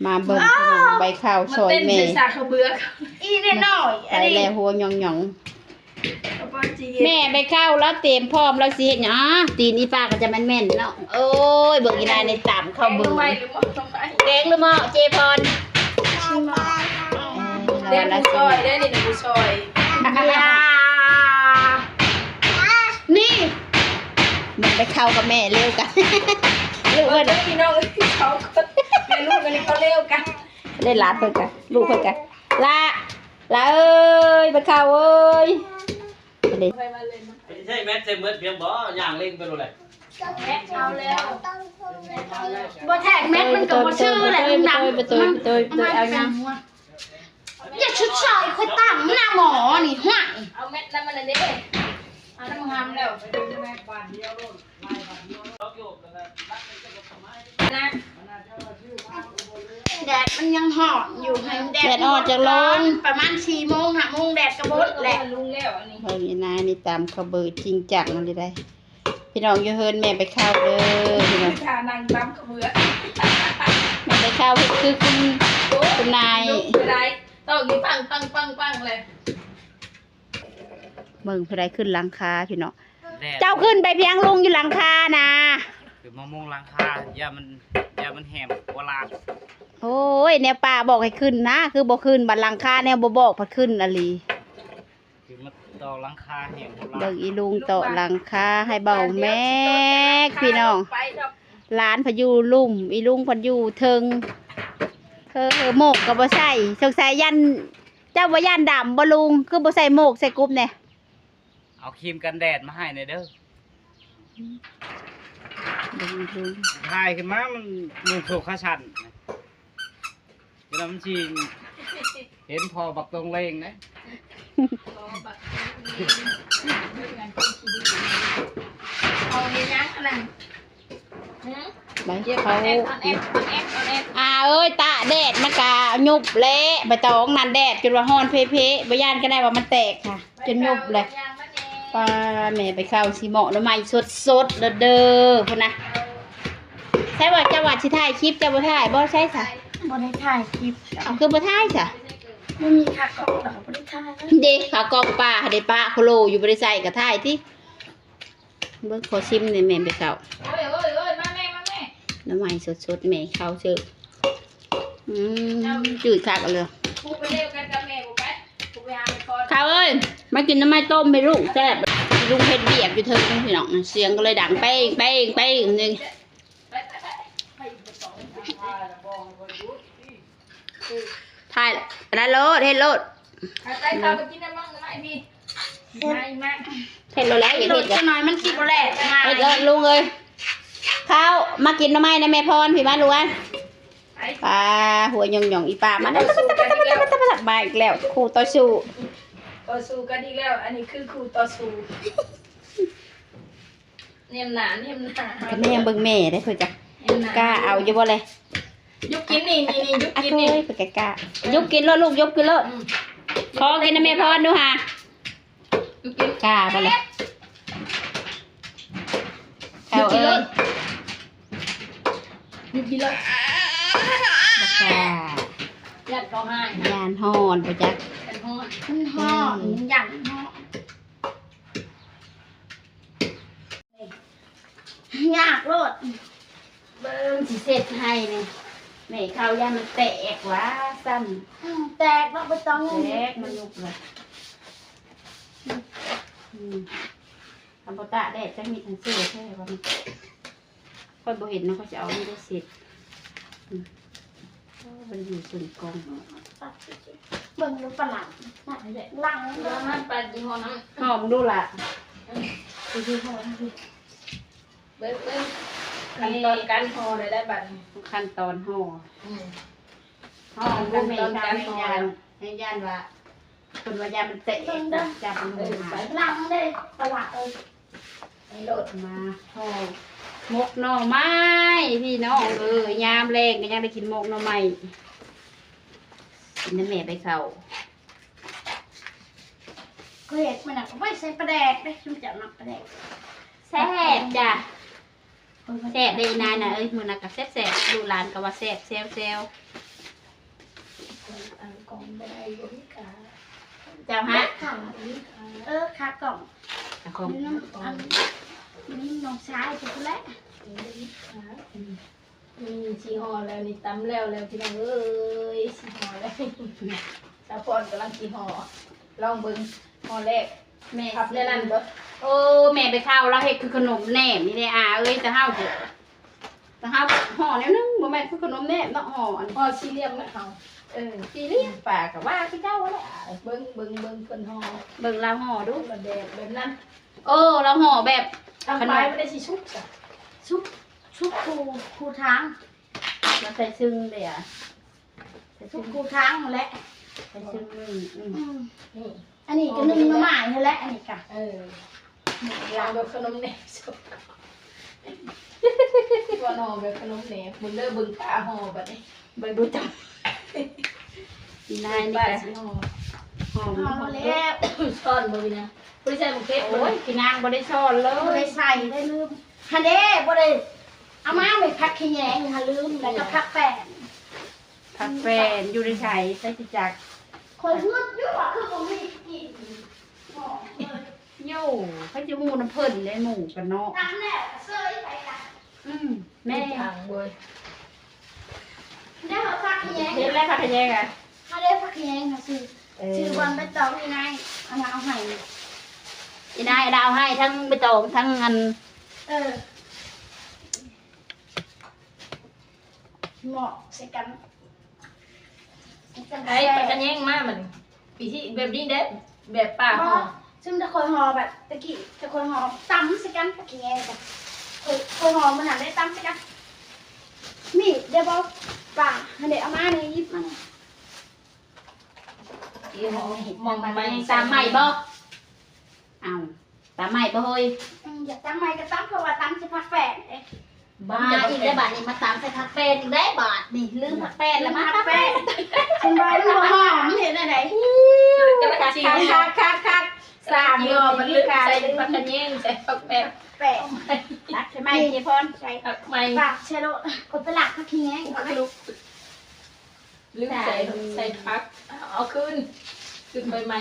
ມາເບິ່ງພີ່ນ້ອງ ໃບເຂົ້າຊອຍແມ່ ມາເຕັ້ນໃສ່ສາກເຂົ້າເບືອ ອີເດັກນ້ອຍ ໄປແລ້ວຫົວຫຍ້ອງໆ ແມ່ໃບເຂົ້າລາວເຕຍພ້ອມ ລາວຊິເຮັດຫຍັງ? ຕີນອີປາກກໍຈະແມ່ນໆເນາະ. ໂອ້ຍ ເບິ່ງອີນາຍນີ້ຕຳເຂົ້າເບືອ ແກງຫຼືເໝາະ ເຈພອນ? ເອີ ເດ້ ຜູ້ຊ່ອຍເດ້ ນີ້ນະຜູ້ຊ່ອຍ ນີ້ ມັນໄປເຂົ້າກັບແມ່ເລວກັນ ລູກເພິ່ນ ເບິ່ງເດີພີ່ນ້ອງເອີຍ ສອງຄົນແມ່ລູກອັນນີ້ເຂົາເລວກັນ ໄດ້ຫຼານເພິ່ນກະ ລູກເພິ່ນກະ ລາ ລາເອີຍ ໄປເຂົ້າເອີຍ ໄປເລີຍ ໃຊ້ແມັດໃສ່ໝົດພຽງບໍ່? ຍ່າງເລັ່ງໄປໂລດແຫຼະ ແມັດເອົາແລ້ວ ບໍ່ແທກແມັດມັນກໍບໍ່ຊື່ແຫຼະ ມັນດຳ ໄປໂຕຍ ໄປໂຕຍ ໄປໂຕຍ ເອົາຫຍັງ? ຢ່າຊຸດຊອຍຂ້ອຍຕຳນະໝໍນີ້ ຫ້ວຍ ເອົາແມັດນຳມັນນັ້ນເດ້ ເອົານຳຫຳແລ້ວ ນະ ແດດມັນຍັງຮ້ອນຢູ່ ໃຫ້ແດດ ແດດອອກຈາກລົງ ປະມານສີ່ໂມງຫ້າໂມງແດດກໍເບິດແຫຼະ ລົງແລ້ວອັນນີ້ ເບິ່ງອີນາຍນີ້ຕຳເຂົ້າເບືອຈິງຈັງອີ່ຫຼີໃດ໋. ພີ່ນ້ອງຢູ່ເຮືອນແມ່ໃບເຂົ້າເດີພີ່ນ້ອງ ທ່ານັ່ງຕຳເຂົ້າເບືອ ແມ່ໃບເຂົ້າເຮັດຄືຄຸນ ໂອ້ຍ ຄຸນນາຍ ໄດ້ ຕ້ອງຢູ່ປັງໆໆໆເລີຍ ເບິ່ງຜູ້ໃດຂຶ້ນຫຼັງຄາພີ່ນ້ອງ ແດດ ເຈົ້າຂຶ້ນໄປພຽງລຸງຢູ່ຫຼັງຄານະ ຄືມາມຸງຫຼັງຄາ ຢ້ານມັນ ຢ້ານມັນແຫ້ງບໍ່ລາກ ໂອ້ຍ ແນວປ້າບອກໃຫ້ຂຶ້ນນະ ຄືບໍ່ຂຶ້ນ ບັດຫຼັງຄາແນວບໍ່ບອກພັດຂຶ້ນອີ່ຫຼີ. ຄືມາຕອກຫຼັງຄາແຫ້ງໂພດລະ ເບິ່ງອີລຸງຕອກຫຼັງຄາໃຫ້ເບົາແມັກພີ່ນ້ອງ ຫຼານເພິ່ນຢູ່ລຸ່ມ ອີລຸງເພິ່ນຢູ່ເທິງ ເອີ ໝວກກໍບໍ່ໃສ່ ສົງໄສຢ້ານ ເຈົ້າບໍ່ຢ້ານດຳບໍ່ລຸງ? ຄືບໍ່ໃສ່ໝວກໃສ່ກຸບແດ່? ເອົາຄຣີມກັນແດດມາໃຫ້ແດ່ເດີ ເບິ່ງອີລຸງ ຖ່າຍຂຶ້ນມາມັນນຸ່ງໂສງຂາສັ້ນ ແລ້ວມັນຊິເຫັນພໍ່ບັກຕົງເລງເດ້ ພໍ່ບັກຕົງເລງ ເອົາເຮັດຫຍັງອັນນັ້ນ? ຫືມ ໄປ ເກັບ ເຂົາ ເອົາແອບ ເອົາແອບ ເອົາແອບ ອາເອີຍ ຕາກແດດມັນກະຍຸບແຫຼະ ໃບຕອງນັ້ນແດດຈົນວ່າຮ້ອນເພະໆ ບໍ່ຢ້ານກໍໄດ້ວ່າມັນແຕກຄ່ະ ຈົນຍຸບແຫຼະ ປ້າ ແມ່ໃບເຂົ້າຊິເໝາະໜໍ່ໄມ້ສົດໆເດີພຸ້ນນະ ໃສວ່າເຈົ້າວ່າຊິຖ່າຍຄລິບ ເຈົ້າບໍ່ຖ່າຍບໍ່? ໃສຊະ ບໍ່ໄດ້ຖ່າຍຄລິບ ເອົ້າ ຄືບໍ່ຖ່າຍຊະ? ບໍ່ມີຂາກ້ອງ ກໍບໍ່ໄດ້ຖ່າຍ ເດ້ ຂາກ້ອງປ້າເດ້ ປ້າໂຄໂລຢູ່ ບໍ່ໄດ້ໃສ່ກໍຖ່າຍຕິ ເບິ່ງ ຂໍຊິມແດ່ແມ່ໃບເຂົ້າ ໂອ້ຍ ໂອ້ຍ ໂອ້ຍ ມາແມ່ ມາແມ່ ໜໍ່ໄມ້ສົດໆ ແມ່ເຂົ້າເຊີ ອືມ ຈືດຄັກເລີຍ ຜູ້ໄປເລວກັນກັບແມ່ບໍ່ໄປ ຜູ້ໄປຫາແມ່ກ່ອນ ເຂົ້າເອີຍ ມາກິນໜໍ່ໄມ້ຕົ້ມແມ່ລູກ ແຊບ ລຸງເຮັດວຽກຢູ່ເທິງພີ່ນ້ອງ ສຽງກໍເລີຍດັງເປ້ງໆໆ ນີ້ ຖ່າຍອັນນັ້ນໂລດ ເຮັດໂລດ ໄປໆ ເຂົ້າໄປກິນນ້ຳມັນໄມ້ພີ້ ມາອີກມາ ເຮັດໂລດແຫຼະ ເຮັດໂລດ ເຮັດ ຈັກໜ້ອຍມັນຊິບໍ່ແຫຼະ ເຮັດໂລດລຸງເອີຍ ເຂົ້າມາກິນໜໍ່ໄມ້ນຳແມ່ພອນ ພີ້ມາລູກເອີຍ ໄປ ປາ ຫົວຫຍ້ອງໆ ອີປ້າມາ ມາອີກແລ້ວ ຄູ່ຕໍ່ສູ້ ຕໍ່ສູ້ກັນອີກແລ້ວ ອັນນີ້ຄືຄູ່ຕໍ່ສູ້. ແນມໜ້າ ແນມໜ້າ ກະແນມເບິ່ງແມ່ເດ້ເພິ່ນກະ ແນມໜ້າ ກ້າເອົາຢູ່ບໍ່ແລະ ຍຸກກິນນີ້ ນີ້ໆ ຍຸກກິນນີ້ ອາໂທ້ຍ ເພິ່ນກະກ້າ ຍຸກກິນໂລດລູກ ຍຸກກິນໂລດ ອືມ ຂໍກິນນຳແມ່ພອນດູຫາ ຍຸກກິນ ກ້າບໍ່ແລະ ເອົາເອີຍ ຍຸກກິນໂລດ ຍຸກກິນໂລດ ບໍ່ກ້າ ຢ້ານເຂົາຮ້າຍ ຢ້ານຮ້ອນບໍ່ຈັກ ຢ້ານຮ້ອນ ມັນຮ້ອນ ອືມ ມັນຢ້ານຮ້ອນ. ຍາກໂລດ ເບິ່ງຊິເຊັດໃຫ້ນີ້ ແມ່ເຂົ້າຢ້ານມັນແຕກວ່າຊັ້ນ ອືມ ແຕກເນາະ ບໍ່ຕ້ອງ ແຕກ ມັນຍຸບເລີຍ ອືມ ອືມ ຄັນບໍ່ຕາກແດດຈັກນິດຫັ້ນເສຍແທ້ວ່າ ຂ້ອຍບໍ່ເຫັນນະ ຂ້ອຍຊິເອົານີ້ໄດ້ເຊັດ ອືມ ໂອ້ ມັນຢູ່ສູງກ້ອງ ເບິ່ງດູປະຫຼັງ ຫຼັງ ເບິ່ງ ຫອມດູລະ ເບິ່ງ ເບິ່ງ ຂັ້ນຕອນການຫໍ່ໄດ້ ໄດ້ບັດນີ້ ຂັ້ນຕອນຫໍ່ ອືມ ຫໍ່ ຂັ້ນຕອນການຫໍ່ ແມ່ຢ້ານ ແມ່ຢ້ານວ່າ ເພິ່ນວ່າຢ້ານມັນແຕກ ເບິ່ງເດີ ຈັບມັນ ເອີ ໄປ ຫຼັງເດ້ ປະຫຼາດເອີຍ ໃຫ້ໂລດ ມາຫໍ່ໝົກໜໍ່ໄມ້ ພີ່ນ້ອງເອີຍ ຍາມແລງກໍຍັງໄດ້ກິນໝົກໜໍ່ໄມ້ ກິນນຳແມ່ໃບເຂົ້າ ຂ້ອຍເຮັດມື້ນັ້ນກໍບໍ່ໄດ້ໃສ່ປາແດກເດ້ ຊຸມເຈົ້າມັກປາແດກ ແຊບຈ້ະ ແຊບເດ້ນານະເອີຍ ມື້ນັ້ນກໍແຊບໆ ລູກຫຼານກໍວ່າແຊບ ແຊວໆ. ກ່ອງບໍ່ໄດ້ ບໍ່ມີຂາ. ເຈົ້າຮະ ຂາ ບໍ່ມີຂາ. ເອີ ຂາກ່ອງ ຂາຂອງ ຢູ່ນຳອັນ ຢູ່ນຳນ້ອງຊາຍພຸ້ນແຫຼະ. ເອີ ບໍ່ມີຂາ. ອືມ ນີ້ຊິຫໍ່ແລ້ວ ນີ້ຕຳແລ້ວແລ້ວ ພີ່ນ້ອງເອີຍ ຊິຫໍ່ແລ້ວ. ສາວພອນກຳລັງຊິຫໍ່ ລອງເບິ່ງ ຫໍ່ແລກ ແມ່ຮັບແນວນັ້ນບໍ່? ໂອ້ ແມ່ໄປເຂົ້າລາວເຮັດຄືຂະໜົມແໜບນີ້ເດ້ອາເອີຍ ແຕ່ເຮົາ ແຕ່ເຮົາຫໍ່ແນວໜຶ່ງ ບໍ່ແມ່ນຄືຂະໜົມແໜບເນາະ ຫໍ່ອັນ ຫໍ່ສີ່ຫຼ່ຽມນະເຮົາ. ເອີ ສີ່ຫຼ່ຽມ ປາກະວ່າຄືເກົ່າຫັ້ນແຫຼະ. ເບິ່ງ ເບິ່ງ ເບິ່ງເພິ່ນຫໍ່ ເບິ່ງລາວຫໍ່ດູ ລະແບບ ແບບນັ້ນ. ເອີ ລາວຫໍ່ແບບ ທາງປາຍມັນໄດ້ຊິສຸກຊະ ສຸກ ສຸກຄູ່ ຄູ່ທາງ. ມາໃສ່ຊຶ່ງເດ ໃສ່ຊຶ່ງຄູ່ທາງຫັ້ນແຫຼະ ໃສ່ຊຶ່ງໜຶ່ງ. ອືມ ອືມ ນີ້ ອັນນີ້ກໍໜຶ່ງໜໍ່ໄມ້ຫັ້ນແຫຼະ ອັນນີ້ກະ ເອີ ລາວແບບຂະໜົມແໜບ ບໍ່ໜໍ່ແບບຂະໜົມແໜບ. ເບິ່ງເດີ ເບິ່ງທ່າຫໍ່ບັດນີ້ ເບິ່ງດູຈ້ະ ອີນາຍນີ້ກະ ປາດຊິຫໍ່ ຫໍ່ ຫໍ່ແລ້ວ ຊ້ອນບໍ່ມີນະ ບໍ່ໄດ້ໃສ່ໝາກເຜັດ. ໂອ້ຍ ອີນາງບໍ່ໄດ້ຊ້ອນເລີຍ ບໍ່ໄດ້ໃສ່ເລີຍ ລືມ. ຫັ້ນເດ້ ບໍ່ໄດ້ເອົາມາ ແມ່ນຜັກຂະແຍງຫັ້ນ ລືມ ແລ້ວກໍຜັກແປ້ນ ຜັກແປ້ນຢູ່ໃນໃສ ໃສຊິຈັກ. ຂ້ອຍງຶດຢູ່ວ່າຄືບໍ່ມີກິນ ໂຍ ໃຜຈະຮູ້ນຳເພິ່ນເດ້ ໝູ່ກັນເນາະ ຕຳແລ້ວກໍເຊີຍໄປລະ. ອືມ ແມ່ນທາງເວີຍ ເດ້ ເຮົາຜັກຂະແຍງ ເຫັນແລ້ວຜັກຂະແຍງອະ ເຮົາໄດ້ຜັກຂະແຍງເຮົາຊື້ ເອີ ຊື້ບ່ອນໃບຕອງນີ້ນາຍ ອັນລາວເອົາໃຫ້ ອີນາຍລາວເອົາໃຫ້ ທັງໃບຕອງ ທັງອັນ ເອີ ເໝາະໃສ່ກັນ ໃຫ້ປາກະແຍງມາບັດນີ້ ວິທີແບບນີ້ເດ້ ແບບປາຫໍ່. ຊຸມແຕ່ຂ້ອຍຫໍ່ແບບຕະກີ້ ແຕ່ຂ້ອຍຫໍ່ຕຳໃສ່ກັນ ປາກະແຍງກັນ ຂ້ອຍ ຂ້ອຍຫໍ່ມື້ນັ້ນໄດ້ຕຳໃສ່ກັນ. ມີດເດ້ບໍ່ ປາ ຫັ້ນເດ້ ເອົາມານີ້ ຫຍິບມານີ້. ອີ່ຫໍ່ ມອງໄມ້ ຕຳໄມ້ບໍ່? ເອົ້າ ຕຳໄມ້ບໍ່ເຮີ້ຍ? ອືມ ຢາກຕຳໄມ້ກໍຕຳ ເພາະວ່າຕຳໃສ່ຜັກແປ້ນເດ້. ບ້າອີກແລ້ວ ບາດນີ້ມາຕຳໃສ່ຜັກແປ້ນອີກແລ້ວ ບາດນີ້ລືມຜັກແປ້ນແລ້ວ ມາຕຳແປ້ນ ຄັນວ່າມັນບໍ່ຫອມເຮັດແນວໃດ? ຄັກໆໆ ສາມຮອບບັດນີ້ ລືມໃສ່ຜັກຂະແຍງ ໃສ່ຜັກແປ້ນ ແປ້ນ ຕັກໃສ່ໄມ້ ເຈພອນ ໃສ່ຜັກໃໝ່ ປາກໃສ່ໂລດ ຂ້ອຍໄປລາກຜັກຂະແຍງກ່ອນ ລືມໃສ່ ໃສ່ຜັກ ເອົາຄືນ ຄືນໃໝ່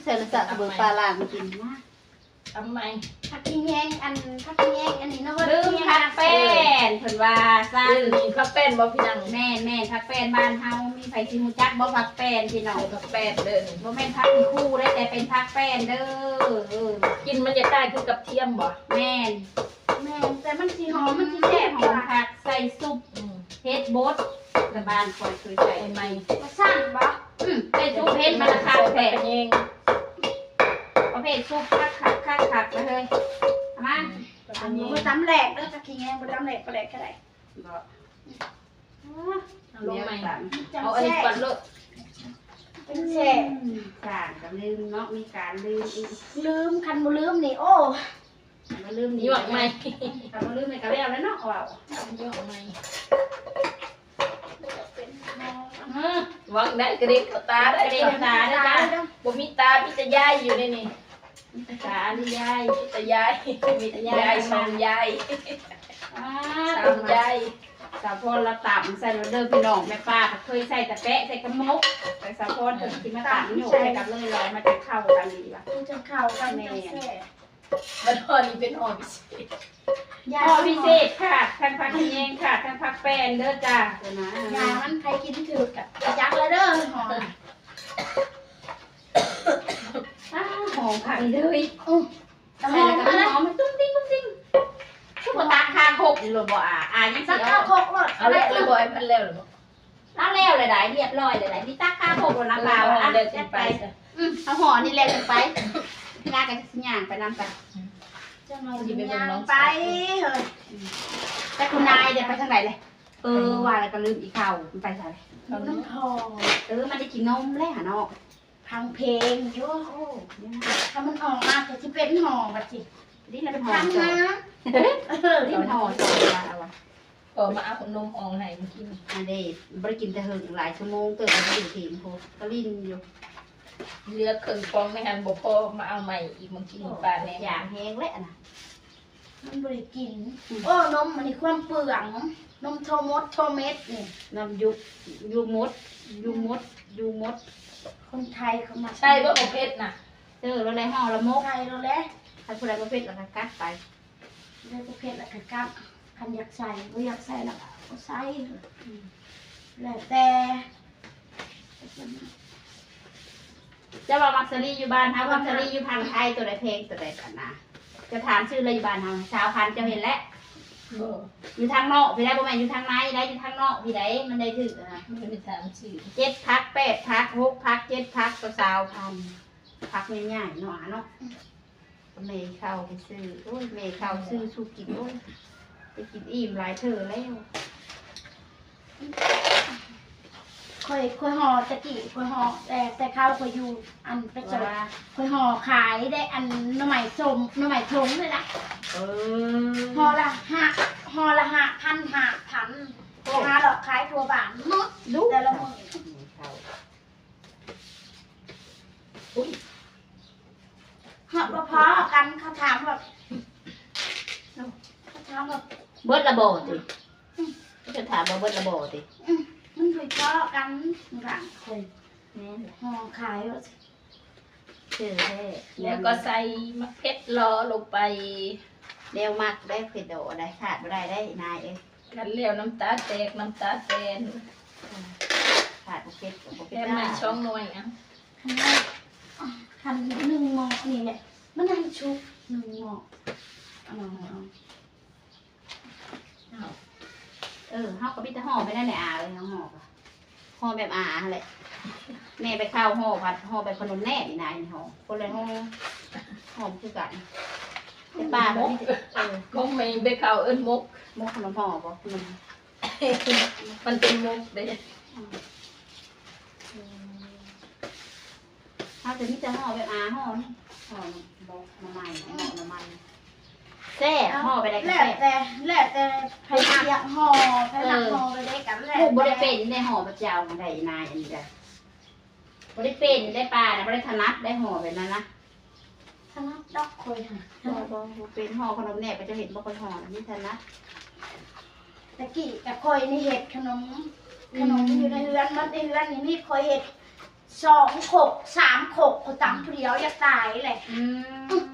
ໃສ່ລະສະກະເບີປາລາງກິນນະ. ຕຳໃໝ່ ຜັກຂະແຍງ ອັນ ຜັກຂະແຍງອັນນີ້ເນາະ ລືມຜັກແປ້ນ ເພິ່ນວ່າຊັ້ນ. ນີ້ຜັກແປ້ນບໍ່ພີ່ນ້ອງ? ແມ່ນໆ ຜັກແປ້ນບ້ານເຮົາ ມີໃຜຊິຮູ້ຈັກບໍ່ ຜັກແປ້ນພີ່ນ້ອງ? ຜັກແປ້ນເດີ ບໍ່ແມ່ນຜັກຄູເດ້ ແຕ່ເປັນຜັກແປ້ນເດີ. ເອີ ກິ່ນມັນຈະຄ້າຍຄືກະທຽມບໍ່? ແມ່ນ ແມ່ນ ແຕ່ມັນຊິຫອມ ມັນຊິແຊບ ຫອມຄັກ ໃສ່ຊຸບ ອືມ ເຮັດບົດ ແຕ່ບ້ານຂ້ອຍເຄີຍໃສ່ໃໝ່ ວ່າຊັ້ນບໍ່? ອືມ ໃສ່ຊຸບເຮັດມັນລະຄັກແທ້ ປະເພດຊຸບຄັກໆໆໆ ເລີຍ ມາ ອືມ ອັນນີ້ບໍ່ຕຳແຫຼກເດີ ຜັກຂະແຍງບໍ່ຕຳແຫຼກ ປາແຫຼກກໍໄດ້ ບໍ່ ເອົາລົງໃໝ່ ເອົາອັນນີ້ກ່ອນໂລດ ຈັ່ງແຊບ ອືມ ສ້າງກໍລືມເນາະ ມີການລືມອີກ ລືມ ຄັນບໍ່ລືມນີ້ ໂອ້ ຄັນບໍ່ລືມນີ້ ຍວກໃໝ່ ຄັນບໍ່ລືມນີ້ກໍແລ້ວແລ້ວເນາະ ເວົ້າ ຍວກໃໝ່ ເອີ ຫວັງໄດ້ກະເດັນເຂົ້າຕາໄດ້ ກະເດັນເຂົ້າຕາໄດ້ຈ້າ ບໍ່ມີຕາ ມີແຕ່ຢາຍຢູ່ໃນນີ້ ມີແຕ່ຕາ ມີຢາຍ ມີແຕ່ຢາຍ ມີແຕ່ຢາຍ ຢາຍ ສອງຢາຍ ສາມຢາຍ. ສາວພອນລາວຕຳໃສ່ໂລດເດີພີ່ນ້ອງ ແມ່ປ້າກໍເຄີຍໃສ່ແຕ່ແປະໃສ່ກະໝົກ ແຕ່ສາວພອນເພິ່ນຊິມາຕຳໂຍກໃສ່ກັນເລີຍ ລາວມັນຈະເຂົ້າກັນດີວ່າ ມັນຈະເຂົ້າກັນ ແມ່ນ ຈັ່ງແຊບ. ບັດຮອດນີ້ເປັນຫໍ່ພິເສດ ຢາ ຫໍ່ພິເສດ ຂາດທັງຜັກຂະແຍງ ຂາດທັງຜັກແປ້ນເດີຈ້າ ຢາມັນໃຜກິນຖືກກະຈັກລະເດີ ຫໍ່ ອ້າ ຫອມຄັກເລີຍ ອື ໃສ່ແລ້ວກໍຫອມ ຕຸ້ງຕິງ ຕຸ້ງຕິງ ຄືບໍ່ຕັກຄາຄົກໂລດບໍ່ອາ ອາຍັງຊິເອົາ ຕັກຄາຄົກໂລດ ເອົາແລ້ວ ແລ້ວບໍ່ ອັນນັ້ນແລ້ວແລ້ວ ລາວແລ້ວແລ້ວໄດ໋ ຮຽບຮ້ອຍແລ້ວໄດ໋ ມີຕັກຄາຄົກໂລດ ລາວວ່າ ແລ້ວຈຶ່ງໄປ ອື ເອົາຫໍ່ນີ້ແລ້ວຈຶ່ງໄປ ລາວກໍຊິຍ່າງໄປນຳກັນ ຈັກໜ່ອຍຊິຍ່າງໄປ ເຮີ້ຍ ແຕ່ຄຸນນາຍເດ ໄປທາງໃດເລີຍ? ເອີ ວ່າແລ້ວກໍລືມອີ່ເຂົາ ມັນໄປໃສ? ເອີ ມັນໄດ້ກິນນົມແລ້ວຫາເນາະ. ຟັງເພງຢູ່ ໂອ້ ຖ້າມັນອອກມາກໍຊິເປັນຫໍ່ບັດຊິ ນີ້ລະເປັນຫໍ່ ເອີ ນີ້ເປັນຫໍ່ ເອີ ມາເອົານົມອອກໃຫ້ມັນກິນ ອັນເດ ບໍ່ໄດ້ກິນແຕ່ເຫິງ ຫຼາຍຊົ່ວໂມງເຕີບ ບໍ່ໄດ້ກິນ ໂຫ ກະຫຼິ້ນຢູ່ ເຫຼືອເຄິ່ງປ່ອງໃນຫັ້ນບໍ່ພໍ ມາເອົາໃໝ່ອີກ ມັນກິນປານແນ່ ຢາກແຮງແຫຼະນະ. ມັນບໍ່ໄດ້ກິນ ອືມ ໂອ້ ນົມອັນນີ້ຄວາມເປືອງ ນົມໂທໝົດໂທເມັດນີ້ ນ້ຳຢູ່ ຢູ່ໝົດ ຢູ່ໝົດ ຢູ່ໝົດ. ຄົນໄທເຂົາມັກ ໃສ່ບໍ່ ບໍ່ເຜັດນະ? ເອີ ແລ້ວແຫຼະ ຫໍ່ລະໝົກ ໃສ່ແລ້ວແຫຼະ. ຄັນຜູ້ໃດບໍ່ເຜັດລະກະກັດໄປ ຜູ້ໃດບໍ່ເຜັດລະກະກັດ. ຄັນຢາກໃສ່ ບໍ່ຢາກໃສ່ລະກະບໍ່ໃສ່. ອືມ ແລ້ວແຕ່. ເຈົ້າວ່າມັກສາລີຢູ່ບ້ານເຮົາ ມັກສາລີຢູ່ຝັ່ງໄທ ໂຕໃດແພງ ໂຕໃດກັນນະ? ຈະຖາມຊື້ລະຢູ່ບ້ານເຮົາ ຊາວພັນ ເຈົ້າເຫັນແລ້ວ. ບໍ່ ຢູ່ທາງນອກພີ້ໃດ໋ ບໍ່ແມ່ນຢູ່ທາງໃນໃດ໋ ຢູ່ທາງນອກພີ້ໃດ໋ ມັນໄດ້ຖືກນະ. ມັນໄດ້ຖາມຊື້ ເຈັດພັກ ແປດພັກ ຫົກພັກ ເຈັດພັກ ກໍຊາວພັນ. ພັກໃຫຍ່ໆເນາະ ອາເນາະ. ແມ່ເຂົ້າໄປຊື້ ໂອ້ຍ ແມ່ເຂົ້າຊື້ສູ່ກິນ ໂອ້ຍ ໄປກິນອີ່ມຫຼາຍເທື່ອແລ້ວ. ຂ້ອຍ ຂ້ອຍຫໍ່ ແຕ່ກີ້ຂ້ອຍຫໍ່ ແຕ່ ແຕ່ເຂົ້າຂ້ອຍຢູ່ອັນເປັດສະຫວັດ ຂ້ອຍຫໍ່ຂາຍໄດ້ອັນໜໍ່ໄມ້ສົ້ມ ໜໍ່ໄມ້ຖົງນີ້ລະ. ເອີ ຫໍ່ລະຫ້າ ຫໍ່ລະຫ້າພັນ ຫ້າພັນ ໂອ້ ຫາເລາະຂາຍທົ່ວບ້ານໝົດ ແຕ່ລະມື້. ເຂົ້າ ອຸ້ຍ ຮອດບໍ່ພໍກັນ ເຂົາຖາມວ່າ ເຂົາຖາມວ່າ ເບິດລະບໍ່ຕິ? ອືມ ເຂົາຖາມວ່າເບິດລະບໍ່ຕິ? ອືມ ມັນບໍ່ພໍກັນ ບາງຄົນ ແມ່ນ ຫໍ່ຂາຍວ່າ ຊື່ແທ້ ແລ້ວກໍໃສ່ໝາກເຜັດລໍລົງໄປ. ແນວມັກໄດ້ເຜັດດໍໄດ້ ຂາດບໍ່ໄດ້ໄດ໋ນາຍເອີຍ. ກັນແລ້ວນ້ຳຕາແຕກ ນ້ຳຕາແຕນ ຂາດບໍ່ເຜັດກໍບໍ່ເຜັດ ແຖມໃໝ່ສອງໜ່ວຍ. ເອົ້າ ຄັນໜຶ່ງໝໍ້ນີ້ແຫຼະ ມັນໃຫ້ຊຸກໜຶ່ງໝໍ້. ເອົາ ເອົາ ເອີ ເຮົາກໍມີແຕ່ຫໍ່ໄປນັ້ນແຫຼະອາເອີຍ ເຮົາຫໍ່ກໍຫໍ່ແບບອາຫັ້ນແຫຼະ. ແມ່ໄປເຂົ້າຫໍ່ ພັດຫໍ່ແບບຂະໜົມແນບນີ້ນາ ເຫັນຫໍ່ ຄົນລະຫໍ່ ຫໍ່ຄືກັນ. ແຕ່ປ້າກໍມີແຕ່ ເອີ ຂອງແມ່ໄປເຂົ້າເອີ້ນໝົກ ໝົກຂະໜົມຫໍ່ບໍ່ ຂະໜົມ ມັນເປັນໝົກເດ້. ອືມ ອືມ ເຮົາຈະມີແຕ່ຫໍ່ແບບອາຫໍ່ນີ້ ຫໍ່ໝົກໜໍ່ໄມ້ ເນາະ ໜໍ່ໄມ້ແຊບ ເອົາ ຫໍ່ໄປໃດກໍແຊບ. ແລ້ວແຕ່ ແລ້ວແຕ່ໃຜຢາກຫໍ່ ໃຜມັກ ເອີ ຫໍ່ໄປໃດກໍແລ້ວແຕ່. ບໍ່ໄດ້ເປັນໄດ໋ຫໍ່ແບບເຈົ້າຫັ້ນໄດ໋ ອີນາຍ ອັນນີ້ກະບໍ່ໄດ້ເປັນໄດ໋ ປ້ານະ ບໍ່ໄດ້ຖະໜັດໄດ໋ຫໍ່ແບບນັ້ນນະ. ຖະໜັດດອກຂ້ອຍຫັ້ນ ບໍ່ ບໍ່ ບໍ່ເປັນ. ຫໍ່ຂະໜົມແນບ ເຈົ້າເຫັນບໍ່ ຂ້ອຍຫໍ່ນີ້ຖະໜັດ. ແຕ່ກີ້ກະຂ້ອຍນີ້ເຮັດຂະໜົມ ອືມ ຂະໜົມຢູ່ໃນເຮືອນ ໝົດໃນເຮືອນນີ້ມີຂ້ອຍເຮັດສອງຄົກ ສາມຄົກ ຂ້ອຍຕຳຜູ້ດຽວຢາກຕາຍແຫຼະ. ອືມ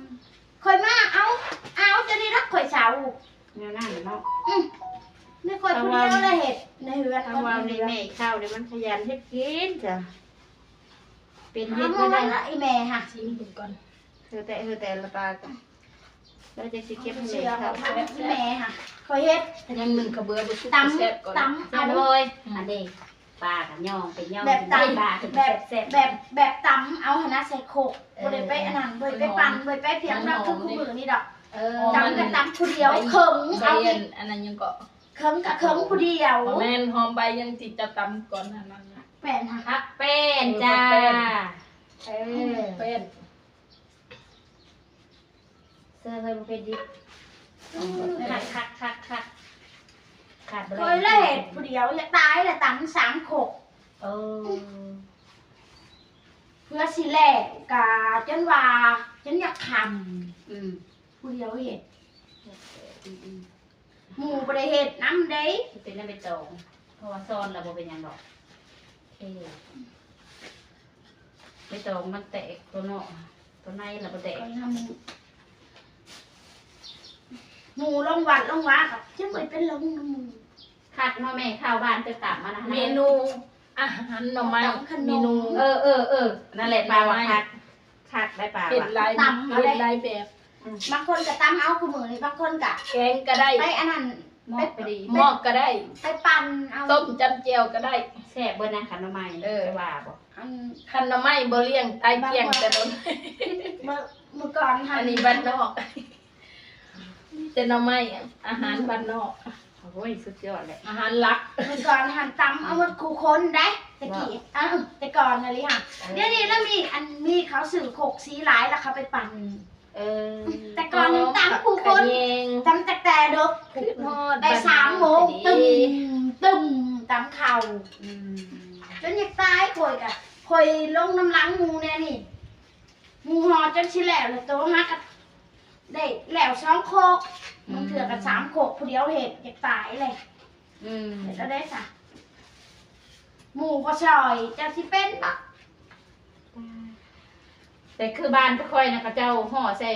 ຂ້ອຍມາເອົາ ເອົາ ຈະໄດ້ຮັບຂ້ອຍເຊົາ ແນວນັ້ນເນາະ. ອືມ ມີຂ້ອຍຜູ້ດຽວລະເຮັດໃນເຮືອນ. ເອົາ ເວົ້າໃນແມ່ເຂົ້ານີ້ມັນຂະຫຍັນເຮັດກິນຈ້ະ ເປັນເຮັດບໍ່ໄດ້ລະ ອີແມ່ຫະ. ຊິມເບິ່ງກ່ອນ ເອີ ແຕ່ ເອີ ແຕ່ລະປາກ ລະຈະຊິເກັບໃຫ້ແມ່ເຂົ້າ. ແມ່ຫະ ຂ້ອຍເຮັດ ຍັງໜຶ້ງຂະເບືອບໍ່ສຸກ ຕຳ ແຊບກ່ອນ ຕຳ ເອົາເລີຍ. ອັນນີ້ ປາກໍຍ່ອງໄປຍ່ອງ ແບບຕຳ ແບບ ແບບ ແບບຕຳເອົາຫັ້ນນະ ໃສ່ຄົກ ເອີ ບໍ່ໄດ້ໄປອັນນັ້ນ ບໍ່ໄດ້ໄປປັ່ນ ບໍ່ໄດ້ໄປພຽງດອກ ຄືຄູ່ມື້ນີ້ດອກ. ເອີ ຕຳກໍຕຳຜູ້ດຽວ ເຄິ່ງເອົາອີກ ອັນນັ້ນຍັງເກາະ ເຄິ່ງກໍເຄິ່ງຜູ້ດຽວ. ບໍ່ແມ່ນ ຫອມໃບຫຍັງທີ່ເຈົ້າຕຳກ່ອນຫັ້ນນະ ແປ້ນຫະ ຜັກແປ້ນ ເອີ ຜັກແປ້ນ ເອີ ແປ້ນ. ເຊີເຮີຍ ບໍ່ເຜັດດິບ. ອືມ ຄັກໆໆໆ ຂາດບໍ່ໄດ້ ຂ້ອຍລະເຮັດຜູ້ດຽວ ຢາກຕາຍລະ ຕຳສາມຄົກ. ເອີ ເພື່ອຊິແລ້ວກະຈົນວ່າ ຈົນຢາກຄ່ຳ. ອືມ ຜູ້ດຽວເຮັດ. ອືມໆ ໝູ່ບໍ່ໄດ້ເຮັດນຳເດ້. ເປັນນຳໃບຕອງ ເພາະວ່າຊ້ອນລະບໍ່ເປັນຫຍັງດອກ. ເອີ ໃບຕອງມັນແຕກ ຕົວນອກ ຕົວໃນລະບໍ່ແຕກ. ໝູ່ລົງວັດລົງວາກໍຈະບໍ່ໄດ້ເປັນລົງນຳໝູ່. ຄັກເນາະແມ່ ເຂົ້າບ້ານໄປຕຳມານະ. ເມນູອາຫານໜໍ່ໄມ້ ເມນູ ເອີໆໆ ນັ້ນແຫຼະ ປາວ່າຄັກ. ຄັກໄດ໋ປາ ເຮັດຫຼາຍ ເຮັດຫຼາຍແບບ. ອືມ ບາງຄົນກໍຕຳເອົາ ຄູ່ມື້ນີ້ ບາງຄົນກໍແກງກໍໄດ້ ໄປອັນນັ້ນ ໝອກກໍດີ ໝອກກໍໄດ້ ໄປປັ່ນເອົາ ຕົ້ມຈ້ຳແຈ່ວກໍໄດ້. ແຊບເບິດນະ ຄັນໜໍ່ໄມ້ ເອີ ຈະວ່າບໍ່. ອັນ ຄັນໜໍ່ໄມ້ບໍ່ລ້ຽງ ຕາຍກ້ຽງແຕ່ດົນ. ເມື່ອ ເມື່ອກ່ອນຫັ້ນ ອັນນີ້ບ້ານນອກ ມີແຕ່ໜໍ່ໄມ້ ອາຫານບ້ານນອກ. ໂອ້ຍ ສຸດຍອດແຫຼະ ອາຫານຫຼັກ. ເມື່ອກ່ອນຫັ້ນຕຳເອົາໝົດຄູ່ຄົນໄດ໋ ແຕ່ກີ້ ເອີ ແຕ່ກ່ອນຫັ້ນເລີຍຫະ. ເອີ ດຽວນີ້ລະມີ ອັນ ມີເຂົາຊື້ຄົກສີຫຼາຍ ລະເຂົາໄປປັ່ນ. ເອີ ແຕ່ກ່ອນຫັ້ນຕຳຄູ່ຄົນ ຕຳແຕ່ເດິກ ໄດ້ສາມໂມງ ຕຶ້ມ ຕຶ້ມ ຕຳເຂົ້າ. ອືມ ຈົນຢາກຕາຍ ຂ້ອຍກະ ຂ້ອຍລົງນຳຫຼັງໝູ່ແນວນີ້ ໝູ່ຫໍ່ຈົນຊິແລ້ວ ລະໂຕຫາກະ ໄດ້ແລ້ວສອງຄົກ ບາງເທື່ອກໍສາມຄົກ ຜູ້ດຽວເຮັດ ຢາກຕາຍແຫຼະ. ອືມ ເຮັດແລ້ວໄດ້ຊະ. ໝູ່ບໍ່ຊ່ອຍ ເຈົ້າຊິເປັນບໍ່? ແຕ່ຄືບ້ານຂ້ອຍນະ ເຂົາເຈົ້າຫໍ່ໃສ່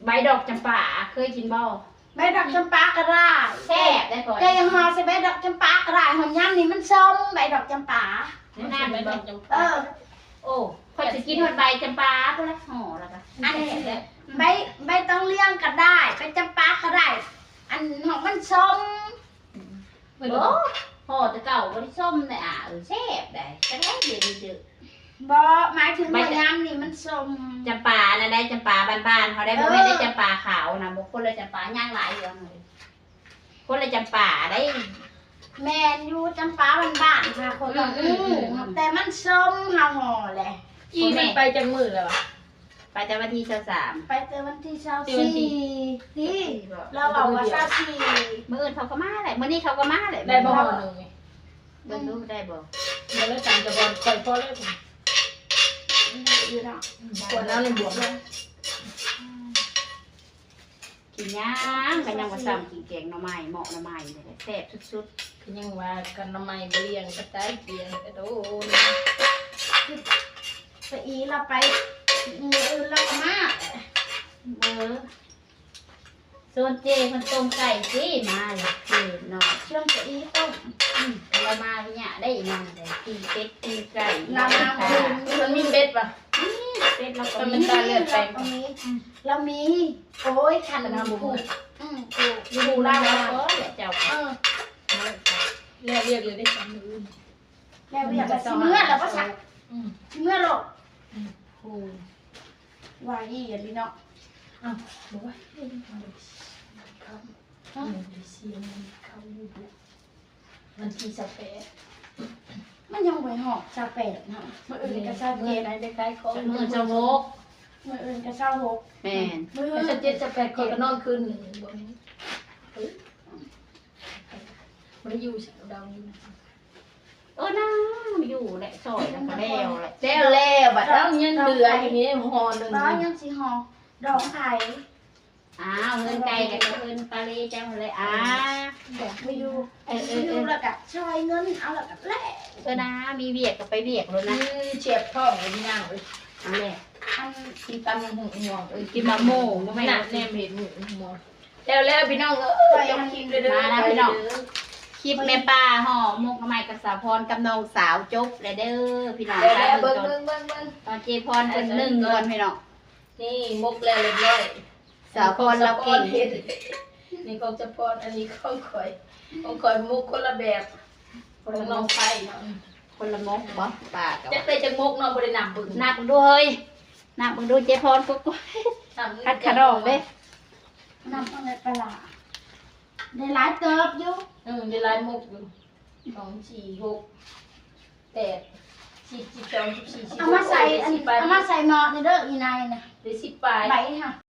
ໃບດອກຈຳປາ ເຄີຍກິນບໍ່? ໃບດອກຈຳປາກໍໄດ້ ແຊບໄດ໋ຂ້ອຍ ແຕ່ຢ່າຫໍ່ໃສ່ໃບດອກຈຳປາກໍໄດ້ ຫອມຍາມນີ້ມັນສົ້ມ ໃບດອກຈຳປາ ນັ້ນ ໃບດອກຈຳປາ ເອີ ໂອ້ ຂ້ອຍຊິກິນຮອດໃບຈຳປາພຸ້ນລະ ຫໍ່ແລ້ວກໍ ອັນນີ້ ໃບ ໃບຕອງລຽງກໍໄດ້ ໃບຈຳປາກໍໄດ້ ອັນ ຫອມມັນສົ້ມ. ບໍ່ ຫໍ່ແຕ່ເກົ່າບໍ່ໄດ້ສົ້ມໄດ໋ ອາ ເອີ ແຊບໄດ໋ ຈັກແລ້ວດຽວນີ້ເດີ ບໍ່ ໝາຍເຖິງວ່າຍາມນີ້ມັນສົ້ມ ຈຳປານັ້ນໄດ໋ ຈຳປາບ້ານໆເຮົາໄດ໋ ເອີ ບໍ່ແມ່ນໄດ້ຈຳປາຂາວນະ ບໍ່ ຄົນລະຈຳປາ ຍ່າງຫຼາຍຢູ່ ຄົນລະຈຳປາໄດ໋ ແມ່ນຢູ່ ຈຳປາບ້ານໆ ຫາຄົນ ອືມ ອືມ ແຕ່ມັນສົ້ມ ເຮົາຫໍ່ແຫຼະ ອີ່ແມ່ໄປຈັກມື້ແລ້ວຫວາ? ໄປແຕ່ວັນທີຊາວສາມ ໄປແຕ່ວັນທີຊາວສີ່ ຕິ ລາວເວົ້າວ່າຊາວສີ່ ມື້ອື່ນເຂົາກໍມາແຫຼະ ມື້ນີ້ເຂົາກໍມາແຫຼະ ໄດ້ບໍ່ຫໍ່ໜຶ່ງນີ້ ເບິ່ງດູໄດ້ບໍ່ ບໍ່ໄດ້ຕາມຈະບອນ ຂ້ອຍພໍແລ້ວ ຢູ່ເນາະ ອືມ ປວດແລ້ວນີ້ບວມແລ້ວ ກິນຫຍັງ ກໍຍັງວ່າຊ້ຳກິນແກງໜໍ່ໄມ້ ເໝາະໜໍ່ໄມ້ນີ້ແຫຼະ ແຊບສຸດໆ ກໍຍັງວ່າກັນໜໍ່ໄມ້ບໍ່ລ້ຽງກໍຕາຍກ້ຽງ ກະໂດນ ໄປອີລາວໄປ ມື້ອື່ນລາວກໍມາ ເອີ ຊວນເຈ້ເພິ່ນຕົ້ມໄກ່ຕິ ມາແລ້ວເນາະ ຊວນໄປອີຕົ້ມ ອືມ ລາວມາເນຍ ໄດ້ອີ່ຫຍັງ ໄດ້ປີ້ງເປັດປີ້ງໄກ່ ລາວມາ ມັນມີເປັດຫວາ? ອືມ ເປັດລາວກໍມີ ລາວກໍມີ ອືມ ລາວມີ ໂອ້ຍ ຄັນ ລາວບໍ່ ອືມ ຢູ່ລາວກໍແຫຼະເຈົ້າ ເອີ ແລ້ວວຽກເລີຍໄດ້ສອງມື້ ແລ້ວວຽກກໍຊິເມືອແລ້ວບໍ່ຊະ ອືມ ຊິເມືອໂລດ ອືມ ໂອ້ ວ່າອີ່ອັນນີ້ເນາະ ອ້າວ ບໍ່ວ່າ ເອົາ ເອົາ ເອົາ ວັນທີຊາວແປດ ມັນຍັງບໍ່ຮອດຊາວແປດເນາະ ມື້ອື່ນກໍຊາວເຈັດ ໄດ້ຂາຍຂອງ ມື້ຊາວຫົກ ມື້ອື່ນກໍຊາວຫົກ ແມ່ນ ມື້ຊາວເຈັດ ຊາວແປດ ຂ້ອຍກໍນອນຄືນໜຶ່ງ ບໍ່ ບໍ່ໄດ້ຢູ່ ດາວຢູ່ ເອີນາ ຢູ່ແຫຼະ ຊ່ອຍແລ້ວກໍແລ້ວແຫຼະ ແລ້ວແລ້ວ ບັດເອົາຍັງເຫຼືອຢູ່ນີ້ຫໍ່ໜຶ່ງ ກໍຍັງຊິຫໍ່ດອງໄຜ ອ້າວ ເຮືອນໄກກໍເຮືອນປາເລເຈົ້າຫັ້ນແຫຼະ ອາ ແບກໄປຢູ່ ເອີ ໄປຢູ່ ເອີ ແລ້ວກໍຊ່ອຍເງິນເອົາ ແລ້ວກໍແລ້ວ ເອີນາ ມີວຽກກໍໄປວຽກໂລດນະ ອືມ ສຽບທ້ອງເລີຍພີ່ນ້ອງເອີຍ ເອົາແຫຼະ ອັນ ກິນຕຳບັກຫຸ່ງມ່ວງ ເອີ ກິນບັກໝູ່ ບໍ່ແມ່ນ ແນມເຫັນໝູ່ມ່ວງ ແລ້ວໆ ພີ່ນ້ອງເອີຍ ຈົບຄລິບເດີ ມາແລ້ວພີ່ນ້ອງ ຄລິບແມ່ປ້າຫໍ່ໝົກໜໍ່ໄມ້ກັບສາວພອນກັບນ້ອງສາວ ຈົບແລ້ວເດີພີ່ນ້ອງ ແລ້ວໆ ເບິ່ງ ເບິ່ງ ເບິ່ງ ເບິ່ງ ຕອນເຈ້ພອນເພິ່ນໜຶ້ງກ່ອນພີ່ນ້ອງ ນີ້ໝົກແລ້ວຮຽບຮ້ອຍ ສາວພອນລາວເກັ່ງ ນີ້ຂອງສາວພອນ ອັນນີ້ຂອງຂ້ອຍ ຂອງຂ້ອຍໝົກຄົນລະແບບ ຄົນລະໝົກ ນ້ອງໄຟເນາະ ຄົນລະໝົກບໍ່ ປາກໍ ຈັກໄດ້ຈັກໝົກເນາະ ບໍ່ໄດ້ນັບເບິ່ງ ນັບເບິ່ງດູເຮີ້ຍ ນັບເບິ່ງດູເຈ້ພອນ ກົກໆ ຄັກຂະດອກເດ້ ນັບເອົາແຫຼະປາຫຼ້າ ໄດ້ຫຼາຍເຕີບຢູ່ ເອີ ໄດ້ຫຼາຍໝົກຢູ່ ສອງ ສີ່ ຫົກ ແປດ ສິບ ສິບສອງ ສິບສີ່ ສິບຫົກ ເອົາມາໃສ່ ເອົາມາໃສ່ໝໍ້ນີ້ເດີ ອີ່ນາຍນະ ໄດ້ສິບປາຍ ໃບຫັ້ນ